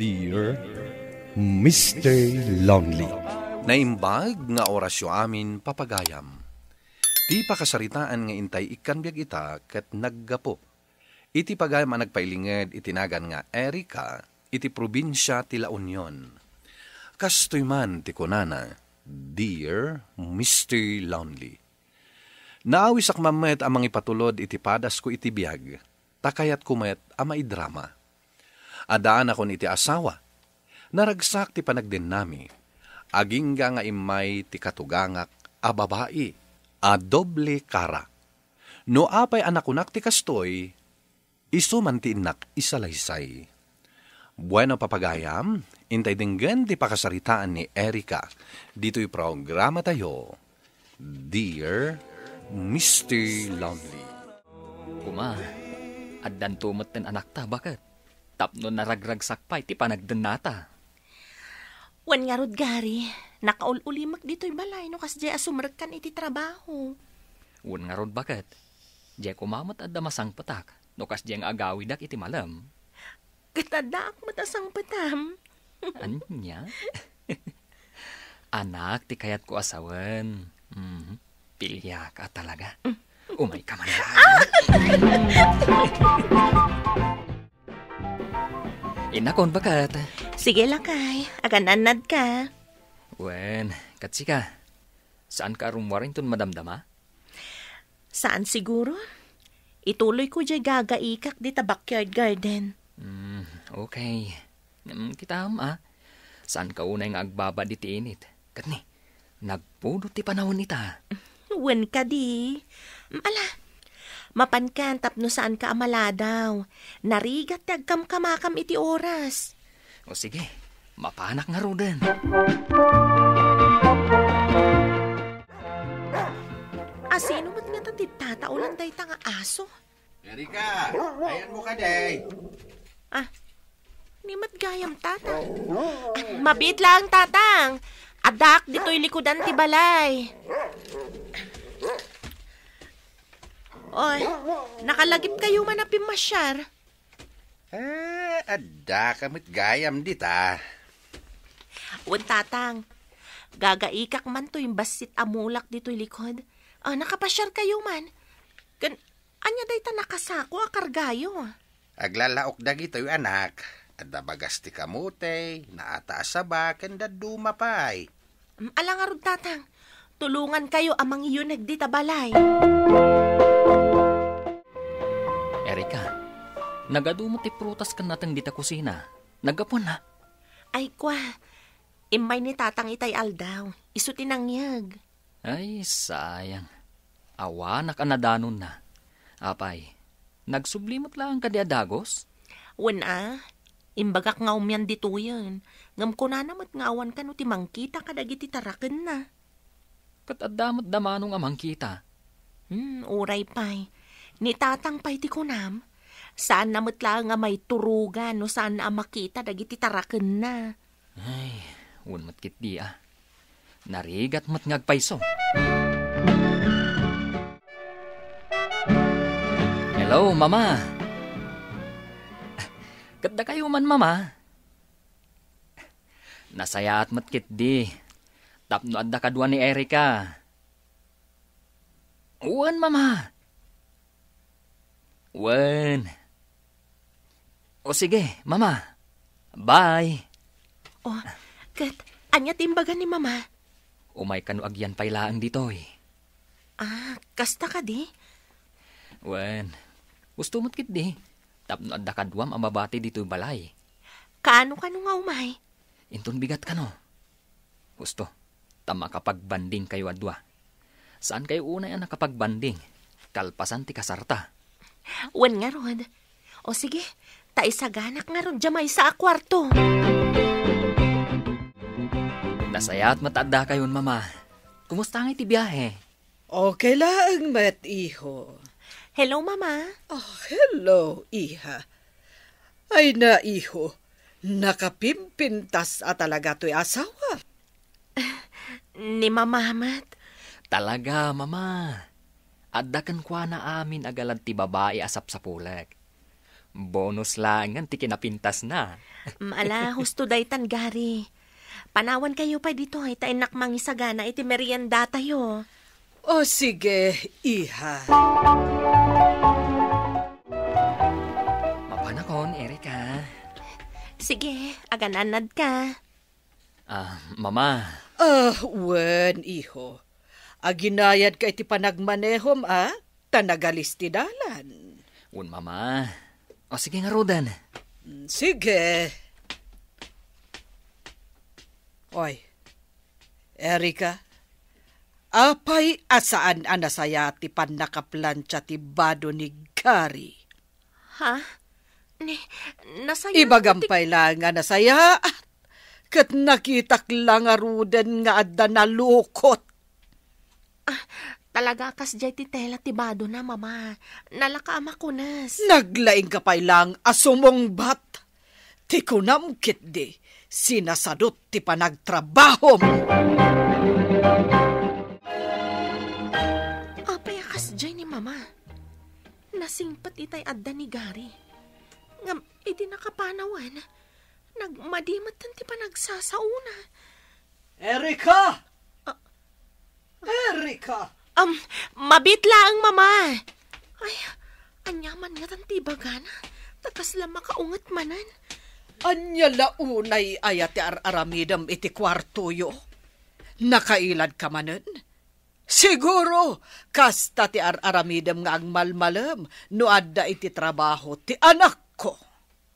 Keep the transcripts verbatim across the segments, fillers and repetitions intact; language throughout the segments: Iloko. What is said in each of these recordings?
Dear Mister Lonely. Naimbag nga orasyo amin, papagayam. Ti pakasaritaan nga intay ikkan biag ita ket naggapu iti pagayam a nagpailinged iti nagan nga Erica iti probinsia ti La Union. Kastoy man ti kunana, "Dear Mister Lonely, naawisak man met a mangipatulod iti padasko iti biag, ta kayatko met a maidrama. Addaanakon iti asawa. Naragsak ti panagdennami. Agingga nga immay ti katugangak a babai a doble kara. No apay a nakunak ti kastoy, isu man ti innak isalaysay." Bueno, papagayam, intay denggen ti pakasaritaan ni Erica ditoy programatayo, Dear Mister Lonely. Kuma, addanto metten anakta, baket? Tapno naragragsak pay ti panagdennata. Wen ngarud, Gary, nakaul-ulimek ditoy balay no kasdiay a sumrekkan iti trabaho. Wen ngarud, baket? Diay koma met adda masangpetak no kasdiay nga agawidak iti malem. Ket addaak met a sangpetam. Ania? Anak ti kayatko a sawen. Mhm. Piliak a talaga. Umayka man. Innakon, baket. Sige, lakay. Agan-annadka. Wen, ket sika, saanka a rummuar inton madamdama? Saan siguro? Ituloyko diay gagaikak dita backyard garden. Hmm, okay. Hmm, kitaem, a. Saanka unay nga agbabad iti init. Ket ni, nagpudot ti panawen ita. Wen kadi. Ala, mapankan tapno saanka a maladaw. Narigat ti agkamkamakam iti oras. O sige, mapanak ngaruden. A, sino met ngata ti tataolan dayta nga aso? Erika, ayanmo kadi. A, ni met gayam, Tatang. A, mabiit laeng, Tatang. Addaak ditoy likudan ti balay. Oy, nakalagipkayo man a pimmasiar? A, addaka met gayam dita. Wen, Tatang, gagaikak man toy bassit a mulak ditoy likod. A, nakapasiarkayo man. Ken, ania dayta nakasako a kargayo? Aglalaok dagitoy, anak. Adda bagas ti kamote, naata a saba, ken dadduma pay. Mm, ala ngarud, Tatang. Tulongankayo a mangiyuneg dita balay. Erika, nagadu met ti prutas ken nateng dita kusina. Naggapuanna? Ay, kua. Immay ni Tatang itay aldaw. Isu ti nangyeg. Ay, sayang. Awanak a nadanonna. Apay, nagsubli met laeng kadi a dagus? Wen a, imbagak nga umian ditoyen, ngem kunana met nga awan kano ti mangkita kadagiti tarakenna. Ket adda met damano nga mangkita. Hmm, uray pay. Ni Tatang pay ti kunam, saanna met laeng a maiturogan no saanna a makita dagiti tarakenna. Ay, wen met ketdi a. Narigat met nga agpayso. Hello, Mama. Ket dakayo man, Mama. Nasayaat met ketdi tapno adda kadua ni Erika. Wen, Mama. Wen. O sige, Mama. Bye. O, ket ania ti imbaga ni Mama? Umay kano agyan pay laeng ditoy. A, kasta kadi? Wen, husto met ketdi tapno adda kaduam a mabati ditoy balay. Kaano kano nga umay? Inton bigat kano. Husto, ta makapagbandingkayo a dua. Saankayo unay a nakapagbanding kalpasan ti kasarta? Wen ngarud. O sige, ta isaganak ngarud diay maysa a kuarto. Nasayaat met ta addakayon, Mama. Kumusta ngay ti biahe? Okay laeng met, iho. Hello, Mama. Ah, hello, iha. Ay na, iho, nakapimpintas a talaga toy asawa. Ni Mama met. Talaga, Mama. Adda kenkuana amin a galad ti babai a sapsapulek. Bonus laengen ti kinapintasna. Ala, husto daytan, Gary. Panawankayo pay ditoy, ta innak mangisagana iti meriendatayo. O sige, iha. Mapanakon, Erika. Sige, aganannadka. Ah, Mama. Ah, wen, iho. Aginayadka iti panagmanehom, a? Ta nagalis ti dalan. Wen, Mama. O, sige ngaruden. Mm, sige. Oy, Erika, apay a saan a nasayaat ti pannakaplancha ti bado ni Gary? Ha? Ni, nasayaat Ibagam ti pay laeng a nasayaat. Ket nakitak la ngaruden nga adda nalukot. Ah, talaga a kasdiay ti tela ti badona, Mama. Nalaka a makunes. Naglaingka pay laeng a sumungbat. Ti kunam ketdi, sinasadut ti panagtrabahom. Apay a kasdiay ni Mama? Nasingpet itay adda ni Gary. Ngem idi nakapanawen, nagmadi metten ti panagsasaona. Erika! Ah. Erika! Am, mabiit laeng, Mama. Ay, ania man ngatan ti ibagana? Ta kasla makaunget manen. Ania la unay aya ti ar-aramidem iti kuartoyo? Nakailadka manen? Siguro, kasta ti ar-aramidem nga agmalmalem no adda iti trabaho ti anakko.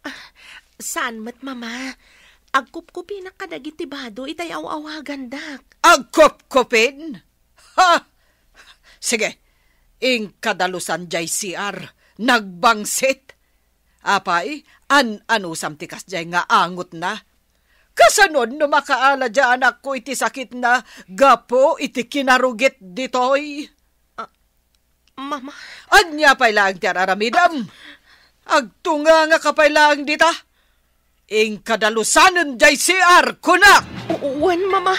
Ah, saan met, Mama. Agkupkupinak kadagiti bado itay aw-awagandak. Agkupkupin? Ha! Sige, inkadalusan jay C R, nagbangsit. Apay, an-anusam ti kasjay nga angotna? Kasano no makaala di anakko iti sakitna gapu iti kinarugit ditoy? Ah, Mama. Ania pay laeng ti ar-aramidem? Agtungangaka pay laeng dita? Inkadalusanen jay C R, kunak! U-, wen, Mama.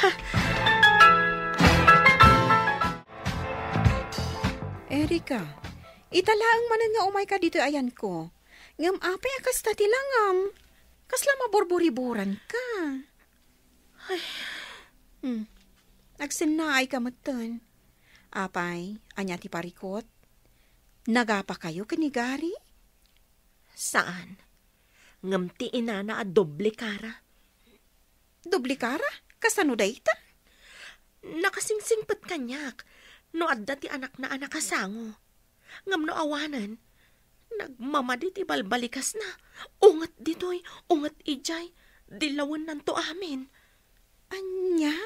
Erika, ita laeng manen nga umayka ditoy ayanko. Ngem apay a kasta ti langam? Kasla maburburiburanka? Ay. Hmm. Agsennaayka metten. Apay, ania ti parikut? Nagapakayo ken ni Gary? Saan. Ngem ti inana a doble kara. Doble kara? Kasano dayta? Nakasingsingpet kaniak no adda ti anakna a nakasango. Ngem no awanen, nagmamadi ti balbalikasna. Unget ditoy, unget idiay, dilawennanto amin. Ania?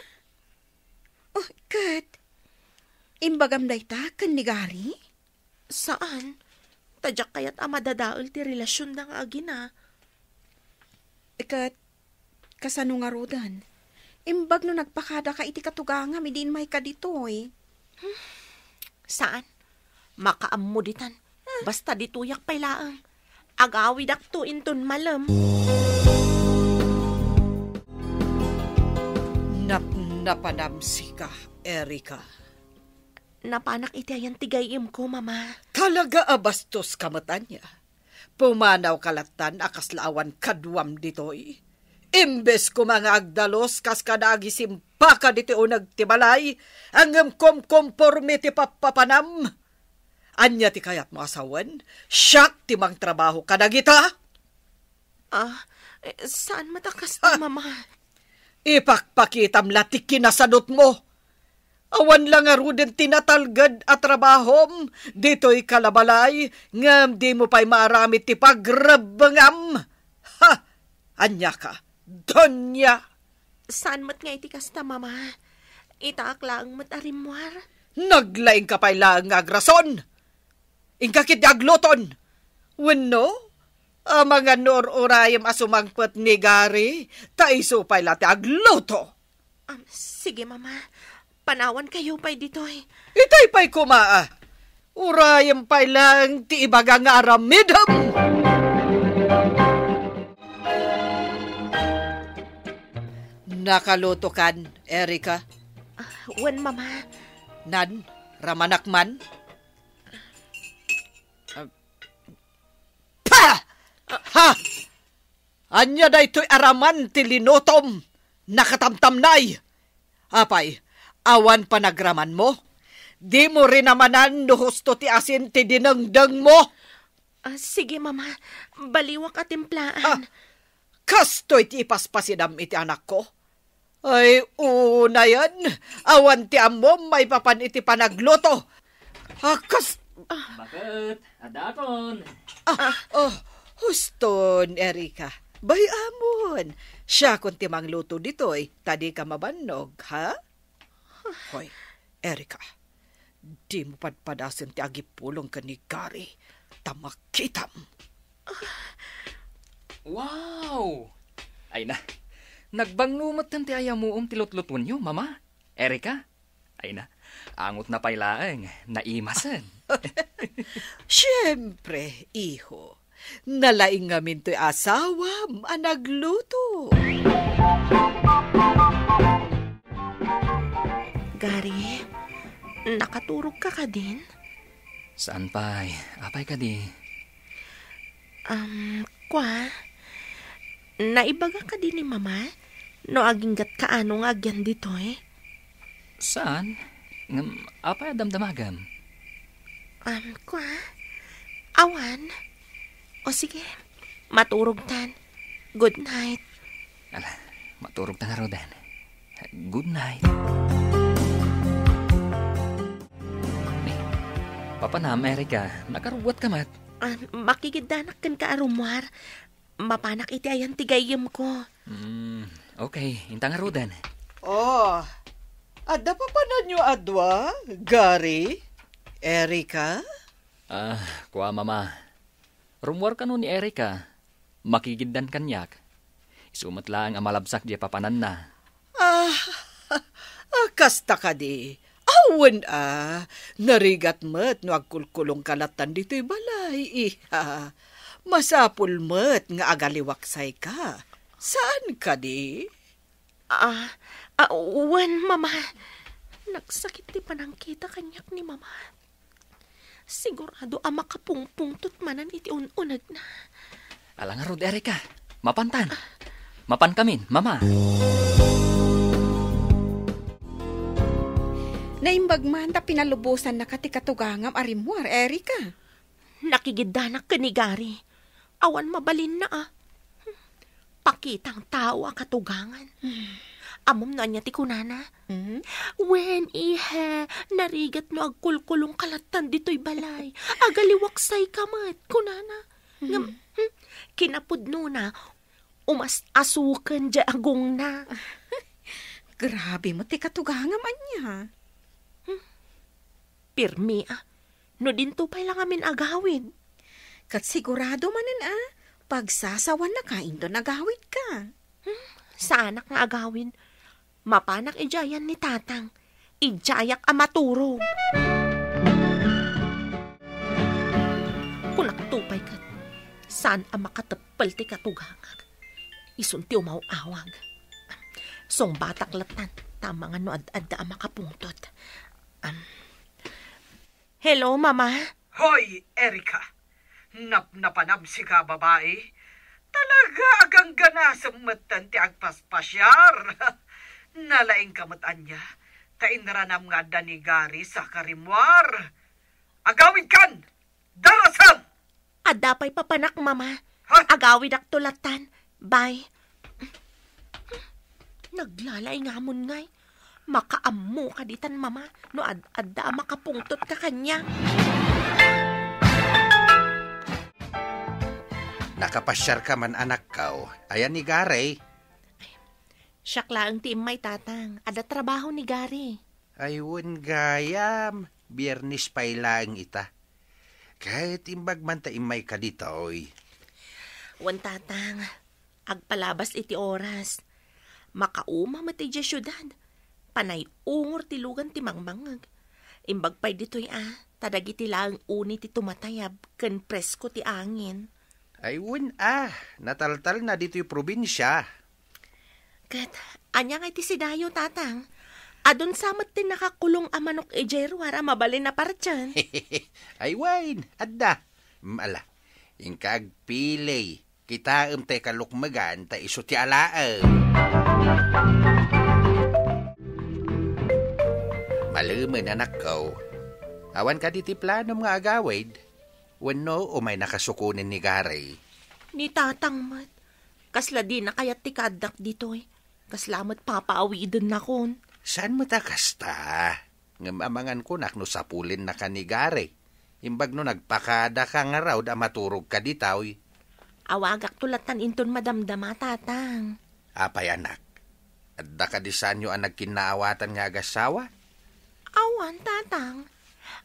Oh, ket imbagam dayta ken ni Gary? Saan. Ta diak kayat a madadael ti relasionda nga agina. Ket kasano ngaruden? Imbag no nagpakadaka iti katugangam idi immayka ditoy. Hmm. Saan. Makaammo ditan. Basta ditoyak pay laeng. Agawidakto inton malem. Napnapanam sika, Erika. Napanak iti ayan ti gayyemko, Mama. Talaga a bastoska met ania. Pumanawka lattan a kasla awan kaduam ditoy. Imbes koma nga agdalus kas kada agisimpaka ditoy uneg ti balay, ngem komkomporme ti pappapanam. Ania ti kayatmo a sawen? Siak ti mangtrabaho kadagita? Ah, eh, saan met a kasta, Ah. Mama? Ipakpakitam la ti kinasadutmo. Awan la ngaruden ti natalged a trabahom ditoy kalabalay, ngem dimo pay maaramid ti pagrebbengam. Ha! Ania ka, Doña? Saan met nga iti kasta, Mama. Itaak laeng met a rimmuar. Naglaingka pay laeng nga agrason. Inka ketdi agluton. Wenno, amangan no ur-urayem a sumangpet ni Gary, ta isu pay la ti agluto. Am, sige, Mama. Panawankayo pay ditoy. Itay pay koma, a. Urayem pay laeng ti ibaga nga aramidem. Nakalutokan, Erika? Ah, wen, Mama. Nan, ramanak man? Ah, pa! Ania daytoy araman ti linutom? Nakatamtamnay! Apay, awan panagramanmo? Dimo rinamanan no husto ti asin ti dinengdengmo? Ah, sige, Mama. Baliwak a timplaan. Ah, kastoy ti ipaspasidam iti anakko? Ay, unayen, awan ti ammom maipapan iti panagluto. Ah, kas- Baket, adakon. Ah, oh, huston, Erika. Bay-amon. Siakon ti mangluto ditoy, ta dika mabannog, ha? Hoy, Erika, dimo padpadasen ti agipulong ken ni Gary, ta makitam. Wow! Ay na, nagbangno met ti ayamuom ti lutlutuenyo, Mama. Erika? Ay na, angot na pay laeng, naimasen. Siempre, iho. Nalaing ngamin toy asawam a nagluto. Gary, nakaturog ka kadin? Saan pay? Apay kadi? Um, kwa, naibaga kadi ni Mama no aginggat kaano nga agyan ditoy? Saan? Ngem, apay a damdamagam? Um, kwa, awan. O sige, maturog tan. Good night. Ala, maturog ta ngaruden. Good night. Ni, papanam, Erika, nakarugguat ka met. Ah, makigiddanak kenka a rummuar. Mapanak iti ayan ti gayyemko. Mm, okay, inta ngaruden. Oh, adda papananyo a dua, Gary? Erika? Ah, kua, Mama. Rummuar kano ni Erika. Makigiddan kaniak. Isu met laeng a malabsak diay papananna. Ah, ah, kasta kadi. Awan a, narigat met no agkulkulong ka lattan ditoy balay, iha. Masapul met nga agaliwaksay ka. Saan kadi? Ah, ah, wen, Mama. Nagsakit ti panangkita kaniak ni Mama. Sigurado a makapungpungtot manen iti un-unegna. Ala ngarud, Erika. Mapantan. Mapankamin, Mama. Naimbag man ta pinalubosannaka ti katugangam a rimmuar, Erika. Nakigiddanak ken ni Gary. Awan mabalinna a. Pakitang tao a katugangan. Hmm. Ammom no ania ti kunana? Hmm? Wen, ihe, narigat no agkulkulong ka lattan ditoy balay. Agaliwaksay ka met, kunana. Ngem, hmm, kinapudnona, umas-asuken diay agongna. Grabe met ti katugangam ania. Hmm. Pirmi a. No dinto pay la ngamin agawid. Ket sigurado manen a, pagsasawannaka inton agawidka. Hmm, saanak nga agawid. Mapanak idiay ayan ni Tatang. Idiayak a maturog. Kunakto pay ket, saan a makateppel ti katugangak. Isun ti umaw-awag. Sungbatak lattan, ta amangan no ad-adda a makapungtot. Am, Hello, Mama. Hoy, Erika! Napnapanam sika a babai? Talaga a gangganasem metten ti agpaspasiar. Nalaingka met ania, ta inranam nga adda ni Gary saka rimmuar. Agawidkan! Darasem! Adda pay papanak, Mama. Ha? Agawidakto lattan. Bye. Naglalaingamon ngay. Makaammo ka ditan, Mama, no ad-adda a makapungtot ka kaniak. Nakapasiar ka man, anakko. Ayan ni Gary? Siak laeng ti immay, Tatang. Adda trabaho ni Gary. Ay, wen gayam, Biernes pay laeng ita. Ket imbag man ta immayka ditoy. Wen, Tatang, agpalabas iti oras. Makauma met idiay siudad. Panay ungor ti lugan ti mangmangngeg. Imbag pay ditoy a, ta dagiti laeng uni ti tumatayab ken presko ti angin. Ay, wen a, nataltalna ditoy probinsia. Ket, ania ngay ti sidayo, Tatang? Adun sa met ti nakakulong a manok idiay ruar a mabalin a partian. Ay, wen, adda. Mm, ala, inka agpili. Kitaem ti kalukmegan ta isu ti alaem. Malemen, anakko. Awan kadi ti planom nga agawid? Wenno umaynaka sukonen ni Gary? Ni Tatang met. Kasla dina kayat ti kaaddak ditoy. Kasla met papaawidennakon. Saan met a kasta? Ngem amangan kunak no sapulennaka ni Gary. Imbag no nagpakadaka ngarud a maturogka ditoy. Awagakto lattan inton madamdama, Tatang. Apay, anak? Adda kadi saanyo a nagkinnaawatan nga agasawa? Awan, Tatang.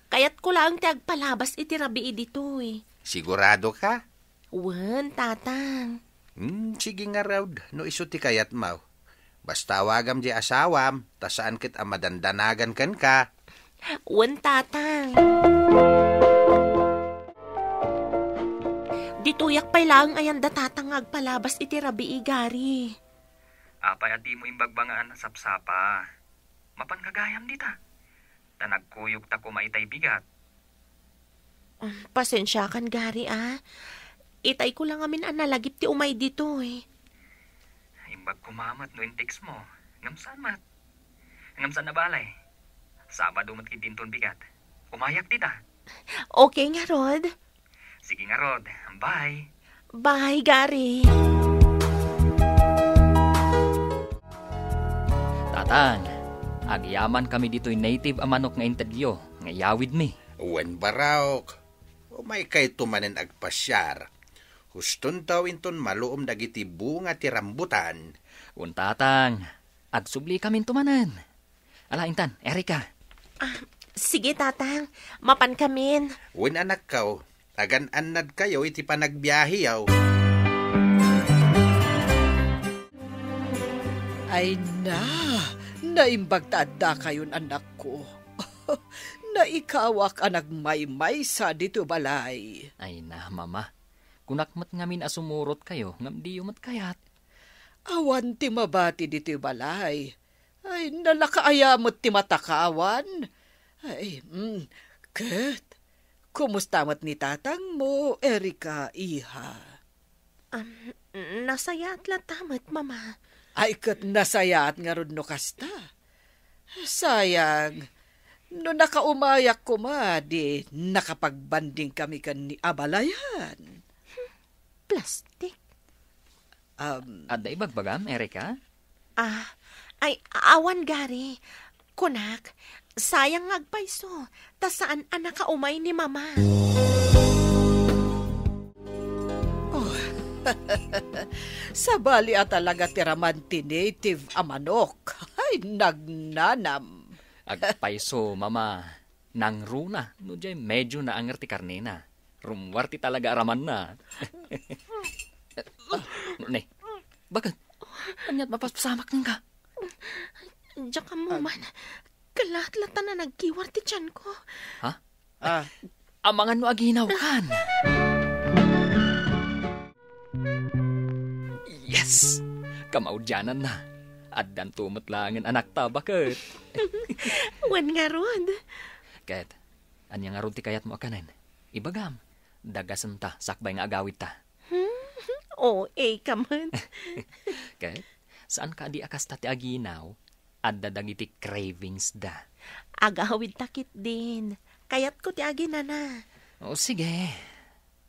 Kayatko laeng ti agpalabas iti rabii ditoy. Sigurado ka? Wen, Tatang. Hmm, sige ngarud, no isu ti kayatmo. Basta awagam diay asawam, ta saan ket a madandanagan kenka. Wen, Tatang. Ditoyak pay laeng ayan da Tatang nga agpalabas iti rabii, Gary. Apay a dimo imbagbangaan a sapsapa? Mapanka gayam dita. Ta nagkuyogta koma itay bigat. Um, pasensiakan, Gary, a. Itayko la ngamin a nalagip ti umay ditoy. Imbag koma met no in-textmo. Ngem saan met? Ngem saan a bale. Sabado met ketdi inton bigat. Umayak dita. Okay ngarud. Sige ngarud. Bye. Bye, Gary. Tatang, agyamankami ditoy native a manok nga intedyo nga iyawidmi. Wen, Barok. Umaykayto manen agpasiar. Hustonto inton maluom dagiti bunga ti rambutan. Wen, Tatang. Agsublikaminto manen. Ala, intan, Erika. Ah, sige, Tatang. Mapankamin. Wen, anakko, agan-annadkayo iti panagbiaheyo. Ay na, naimbag ta addakayon, anakko. Naikawak a nagmaymaysa ditoy balay. Ay na, Mama. Kunak met ngamin a sumurotkayo, ngem diyo met kayat. Awan ti mabati ditoy balay. Ay, nalakaaya met ti matakawan. Ay, mm, ket, kumusta met ni tatangmo, Erika, iha? Am, nasayaat latta met, Mama. Ay, ket nasayaat ngarud no kasta. Sayang, no nakaumayak koma, di nakapagbanding kami ken ni abalayan. Plastik. Um, Adda ibagbagam, Erika? Ah, ay, awan, Gary. Kunak, sayang nga agpayso, ta saan a nakaumay ni Mama. Oh, sabali a talaga ti raman ti native a manok. Ay, nagnanam. Agpayso, Mama. Nangruna no diay medio naanger ti karnena. Rummuar ti talaga a ramanna. Ah, ne, bakit? Ania't mapaspasamak kenka? Diak ammo man. Kalaat latta a nagkiwar ti tianko. Ha? Ah. Amangan no aginawkan. Yes! Kamaudiananna. Addanto met laengen anakta, baket. Wen ngarud. Ket, ania ngarud ti kayatmo a kanen? Ibagam, dagasenta sakbay nga agawidta. Hmm, O A ka met. Ket, saan kadi a kasta ti aginaw? Adda dagiti cravings da. Agawidta ketdin. Kayatko ti aginana. O, sige.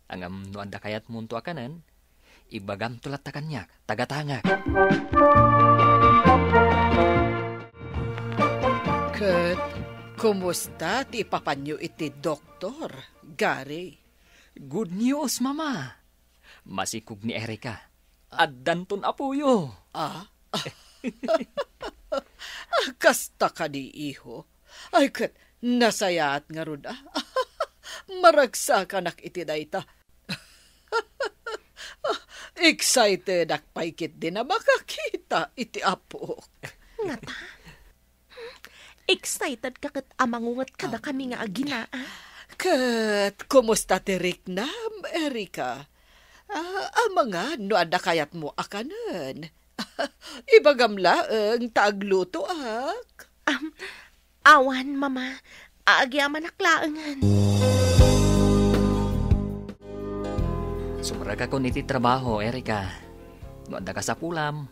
Ngem no adda kayatmonto a kanen, ibagamto latta kaniak, tagatangak. Ket kumusta ti ipapanyo iti doktor, Gary? Good news, Mama. Masikog ni Erika. Addanton apoyo. Ah? Ah, kasta kadi, iho? Ay, ket nasayaat ngarud, ah. Maragsakanak iti dayta. Excitedak pay ketdin a makakita iti apok. Ngata? Excited ka ket amangunget kadakami nga aginaa? Ket kumusta ti riknam, Erika? Ah, amangan no adda kayatmo a kanen. Ibagam laeng ta aglutoak. Am, awan, Mama. Agyamanak laengen. Sumrekakon iti trabaho, Erica. No adda kasapulam,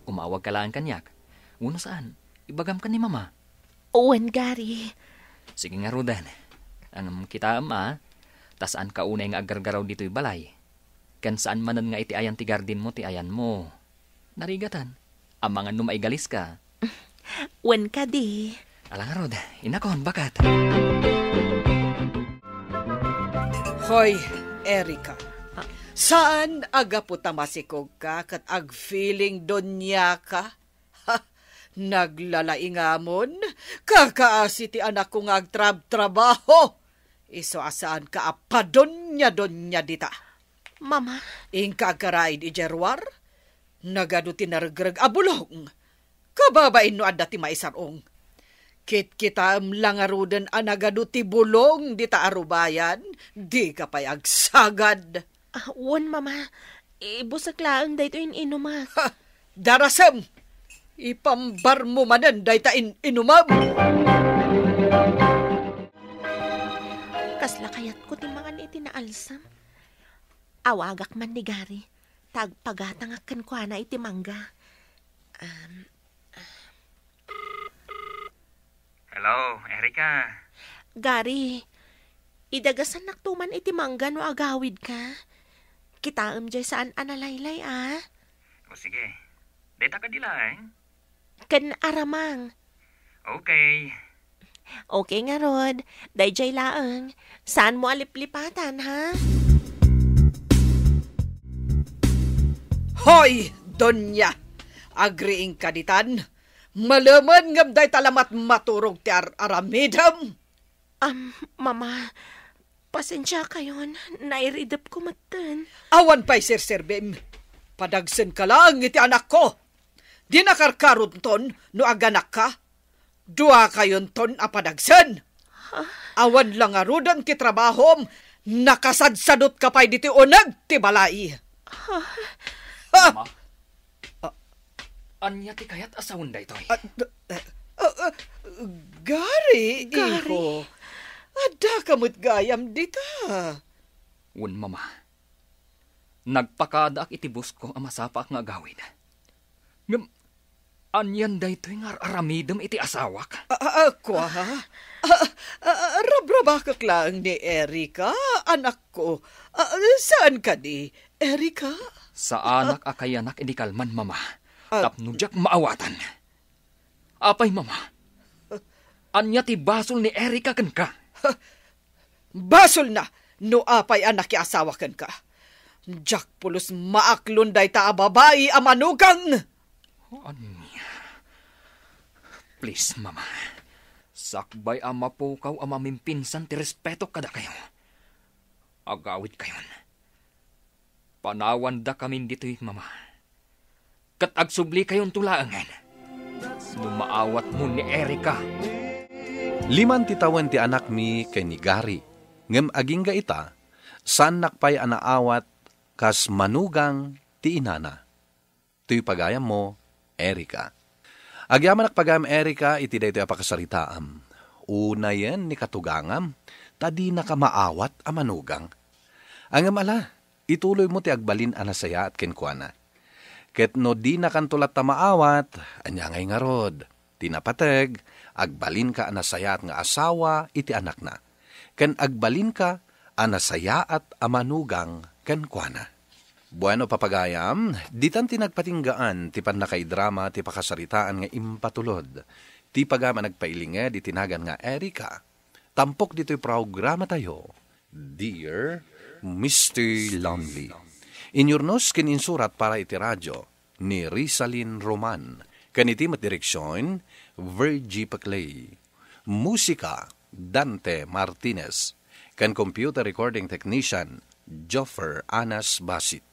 umawagka laeng kaniak. Wenno saan, ibagam ken ni Mama. Wen, Gary. Sige ngaruden. Ngem kitaem a, ta saanka unay nga aggargaraw ditoy balay. Ken saan manen nga iti ayan ti gardenmo ti ayanmo. Narigatan. Amangan no maigaliska. Wen kadi. Ala ngarud, innakon, baket. Hoy, Erica. Ah. Saan a gapu ta masikogka ket agfeeling doniaka? Ha, naglalaingamon, kakaasi ti anakko nga agtrabtrabaho. Isu a saanka a padonia-donia dita. Mama. Inka agkaraid idiay ruar? Nagadu ti naregreg a bulong. Kababain no adda ti maisar-ong. Kitkitaem la ngaruden a nagadu ti bulong dita a rubayan, dika pay agsagad. Ah, wen, Mama. Ibusek laeng daytoy in-inumak. Ha! Darasem! Ipambarmo manen dayta in-inumem! Kasla kayatko ti mangan iti naalsam. Awagak man ni Gary, ta agpagatangak kenkuana iti mangga. Um, Hello, Erica. Gary, idagasannak to man iti mangga no agawidka. Kitaem jay saan a nalaylay, a? O sige, dayta kadi laeng? Ken aramang. Okay. Okay ngarud, dayjay laeng. Saanmo a liplipatan, ha? Hoy, Donya! Agriingka ditan? Malemen ngem dayta la met maturog ti ar-aramidem. Am, Mama, pasensiakayon, nairidepko metten. Awan pay serserbim. Padagsenka laeng iti anakko. Dina karkaronton no aganakka. Duakayonton a padagsen. Ha? Awan la ngaruden ti trabahom, nakasadsadutka pay ditoy uneg ti balay. Ha? Ha? Mama? Ah. Ania ti kayat a sawen daytoy? Ah, d-, ah, ah, ah, Gary, Gary. Iho. Addaka met gayam dita. Wen, Mama. Nagpakadaak iti busko a masapaak nga agawid. Ngem, anian daytoy nga ar-aramidem iti asawak? Ah, ah, ah, kua? Ah, ah, ah, rabrabakek laeng ni Erica, anakko. Ah, saan kadi, Erica? Saanak a kayanak idi kalman, Mama. Ah. Tapno diak maawatan. Apay, Mama? Ania ti basol ni Erica kenka? Basolna no apay a nakiasawa kenka. Diak pulos maaklon dayta a babai a manugang. Ania? Please, Mama. Sakbay a mapukaw a mamimpinsan ti respeto kadakayo. Agawidkayon. Panawandakamin ditoy, Mama. Ket agsublikayon to laengen no maawatmo ni Erica. Lima ti tawen ti anakmi ken ni Gary, ngem agingga ita, saannak pay a naawat kas manugang ti inana. Toy pagayammo, Erica. Agyamanak pagayam, Erica, iti daytoy a pakasaritaam. Unayen ni katugangam, ta dinaka maawat a manugang. Ngem ala, ituloymo ti agbalin a nasayaat kenkuana. Ket no dinakanto latta maawat, ania ngay ngarud? Ti napateg, agbalinka a nasayaat nga asawa iti anakna, ken agbalinka a nasayaat a manugang kenkuana. Bueno, papagayam, ditan ti nagpatinggaan ti pannakaidrama ti pakasaritaan nga impatulod ti pagayam a nagpailinged iti nagan nga Erica. Tampok ditoy programatayo, Dear Mister Lonely. Inyurnos ken insurat para iti radio ni Rizalin Roman, ken iti met direksion, Virgie Peclay. Musika, Dante Martinez. Ken computer recording technician, Joffer Anas Basit.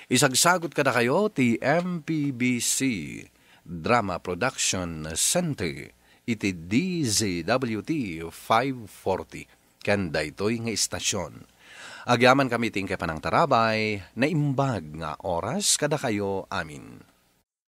Isagsagut kadakayo ti M P B C Drama Production Center iti D Z W T five forty ken daytoy nga istasion. Agyamankami ti inkay panangtarabay, naimbag nga oras kadakayo amin.